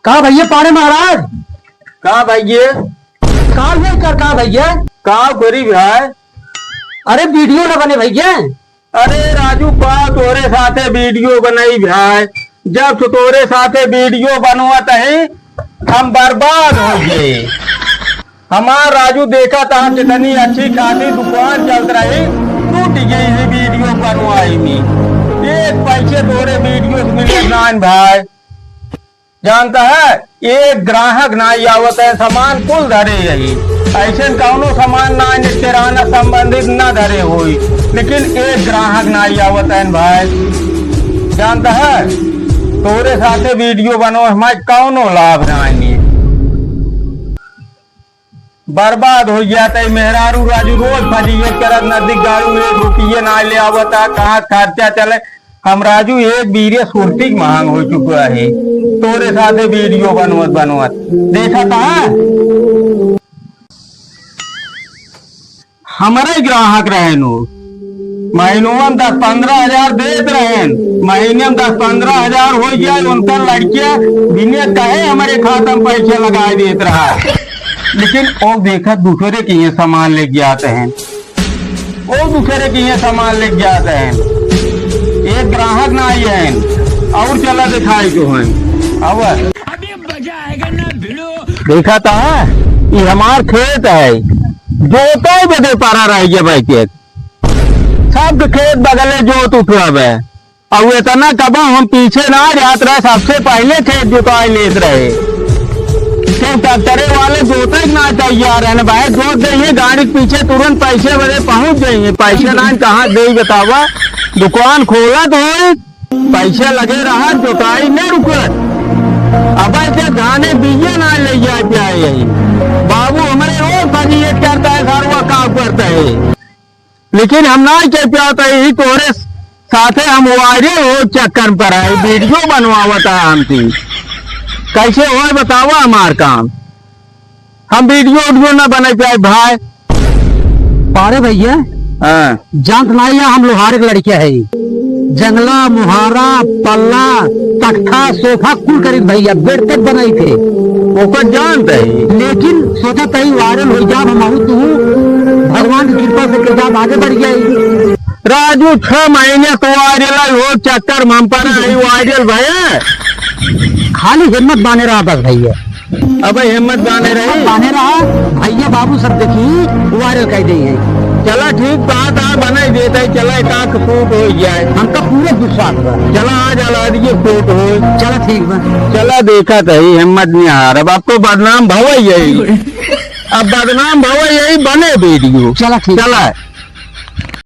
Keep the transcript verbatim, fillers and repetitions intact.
का भइया पाड़े महाराज? का भइया? का हुआ कर का भइया? का करी भाई? अरे वीडियो ना बने भइया। अरे राजू, का तोरे साथे वीडियो बनाई भाई? जब से तोरे साथे वीडियो बनवत ही, हम बर्बाद हो गए। हमार राजू देखा था कितनी अच्छी खासी दुकान चलत रही, टूट गई ही वीडियो बनवाई में। एक पैसे तोरे वीडियो से मिले नान भाई। जानता है, एक ग्राहक नाई आवत है, सामान कुल धरे रही। ऐसे कौनो सामान ना किराना संबंधित ना धरे होई, लेकिन एक ग्राहक नाई आवत है भाई। जानता है, तोरे साथे वीडियो बनो, हमारे कौनो लाभ ना है। बर्बाद हो गया तई मेहरारू राजू रोज फजीहत करत नजदीक गाड़ू एक रुपये ना ले आवता, कहाँ खर्चा चले। हम राजू एक बीरे सुरती के महंग हो चुका है, तोरे साथे वीडियो बनवत बनवत। देखा था हमारे ग्राहक रहन हो, महीनों में दस पन्द्रह हजार देत रहन, महीने में दस पन्द्रह हजार हो गया, उनका लड़कियां बिना कहे हमारे खाता में पैसे लगा देत रहा। लेकिन वो देखा दूसरे के ये सामान लेके आते हैं, वो दूसरे के ये सामान लेके आते हैं। एक ग्राहक ना आई है और चला दिखाई जो है। अब अभी मजा आएगा ना भिड़ो। देखा था, ये हमार खेत है, जोताई बदे पारा रह गया भाई के। सबके खेत बगले जोत उठवा बे। अब इतना कबा हम पीछे ना जात रहे, सबसे पहले खेत जुताई लेत रहे। तो ट्रैक्टरे वाले जोते के ना तैयार है ना भाई, जोत देंगे गाड़ी के पीछे, तुरंत पैसे बदे पहुंच जाएंगे। पैसे ना कहाँ दे बतावा, दुकान खोलत होई, पैसे लगे रहा, जोताई नहीं रुकत। अब ऐसे धाने बीजे ना ले जाए पाए यही। बाबू हमारे रोज फजीहत करता है, सारुआ काम करता है। लेकिन हम ना कह पावत है, यही तोहरे साथे हम वायरल हो चक्कर में पड़ा है, वीडियो बनवावत है हमसे। कैसे होए बतावा हमार काम, हम वीडियो उडियो ना बने पाए भाई। अरे भइया, हाँ। जानत ना या हम लोहारे के लड़के है, जंगला, मुहारा, पल्ला, तख्ता, सोफा कुल करीब भइया, बेड तक बनाई थे। ओकर जानत है। लेकिन सोचा तई वायरल हो जाब, हम आहू तू भगवान की कृपा से किताब आगे बढ़ जाई। राजू, छह महीने तो वायरल हो चक्कर में हम पर आई, वायरल भैया। खाली हिम्मत बाने रहा बस भैया। अबे हिम्मत बाने रही। बाने रहा भैया, बाबू सब देखी वायरल कर दी है। चला ठीक बात है, बने देते, चला एक आंख फूट हो जाए। हमका पूरा विश्वास बा। चला आज अलादिये फूट हो। चला ठीक बा। चला देखा तही हिम्मत नहीं हार, अब आपको बदनाम भवा यही। अब बदनाम भवा यही बने वीडियो। चला ठीक। चला।